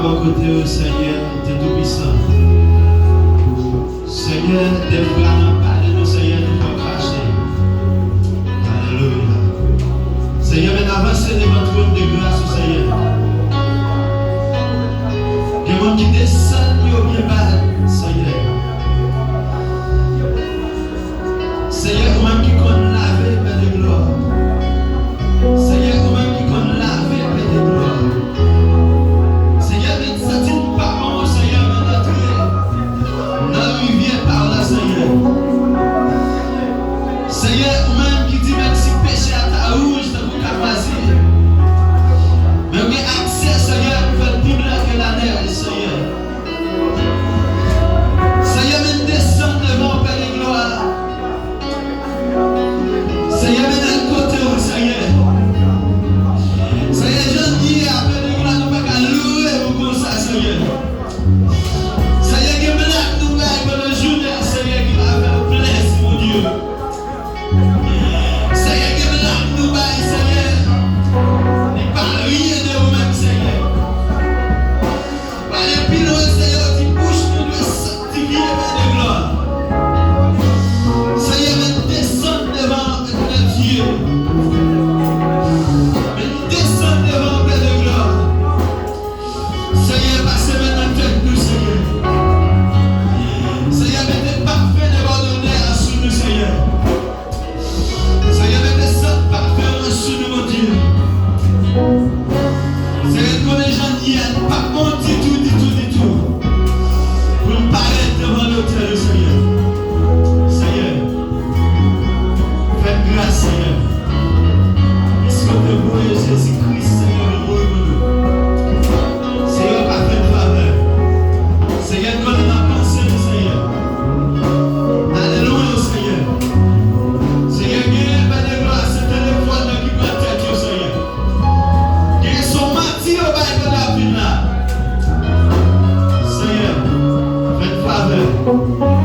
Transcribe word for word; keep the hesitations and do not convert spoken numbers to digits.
Kote w, Senyè, Dye Toupisan. Senyè, defwa nan pale nou, Senyè, nou pran fache. Alelouya. Senyè, men avanse devan twòn de gras ou, Senyè. Gen moun ki desann yo byen bad, Senyè. Senyè, ou menm ki konn lave, Pè de glwa. Senyè, ou menm ki konn lave, Pè de glwa. Senyè, men santi n pa bon, Senyè, men antre nan rivyè pa w la, Senyè. Senyè, ou menm ki di menm si peche a ta wouj tankou kamwazi, men w gen aksè, Senyè, pou fè l pi blan ke lanèj, Senyè. Senyè, men n desann devan w, Pè de glwa. Senyè, men n al kote w, Senyè. Senyè, jan n ye a, Pè de glwa, nou pa ka loure ou konsa, Senyè. Senyè, gen blak nou bay pandan jounen an, Senyè, ki pa fè w plezi, Bondye. Senyè, gen blak nou bay, Senyè, li pa ryen de ou menm, Senyè. Pale pi lwen, Senyè, w di bouch nou dwe sanktifye, Pè de glwa. Senyè, men n desann devan w, Etènèl Dye. Men n desann devan w, Pè de glwa. Senyè, pase men nan tèt nou, Senyè. Senyè, mete pafen de pardonè a sou nou, Senyè. Senyè, mete sant pafen w sou nou, Bondye. Senyè, n konnen jan n ye a, n pa bon ditou, ditou, ditou. Pou n parèt devan lotèl ou, Senyè. Senyè, fè n gras, Senyè. Piske w te voye Jezi Kris, Senyè, vin mouri pou nou. Senyè, w ka fè n favè. Senyè, n konnen n ap panse nou, Senyè. N ale lwen w, Senyè. Senyè, gen, Pè de glwa, se telefòn nan ki pran tèt yo, Senyè. Gen, se yon manti yo bay pandan y ap vin la. Senyè, fè n favè.